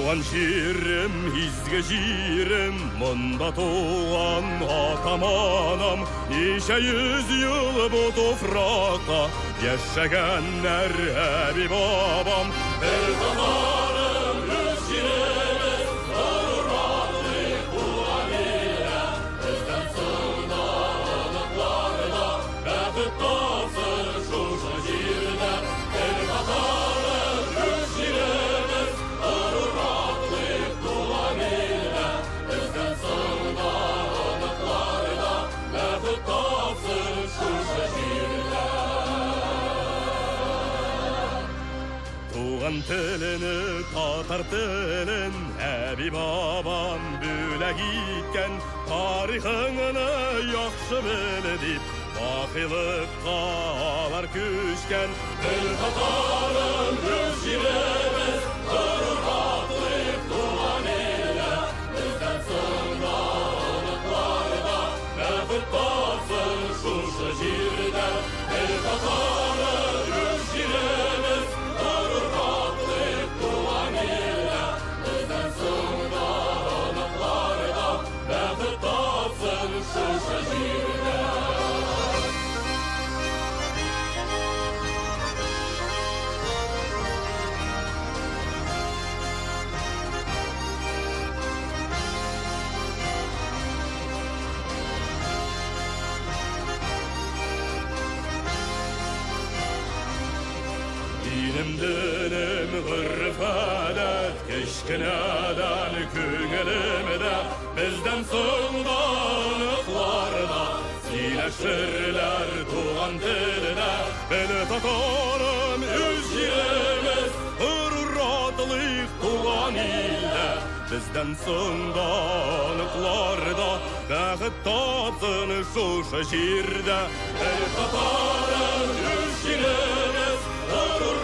Туган җирем, изге җирем, монда туган атам-анам, ничә йөз ел бу туфракта яшәгәннәр әби-бабам. Бер татарым, үз җиребез, горур атлыйк туган илдә, бездән соң да оныклар да бәхет тапсын шушы җирдә. Бер татарым, үз җиребез, горур атлыйк туган илдә, бездән соң да оныклар да бәхет тапсын шушы җирдә. Туган телене, татар телен әби-бабам бүләк иткән, тарихыңны яхшы бел дип, бакыйлыкка алар күчкән. Бер татарым, үз җиребез, горур атлыйк туган илдә, бездән соң да оныклар да бәхет тапсын шушы җирдә. Бер татарым, үз җиребез, горур атлыйк туган илдә, бездән соң да оныклар да бәхет тапсын шушы җирдә. Динем, динем, гореф-гадәт, кечкенәдән күңелемдә, бездән соң да оныклар да сөйләшерләр туган телдә. Бел, татарым, үз җиребез, горур атлыйк туган илдә, бездән соң да оныклар да бәхет тапсын шушы җирдә. Бел, татарым, үз җиребез, горур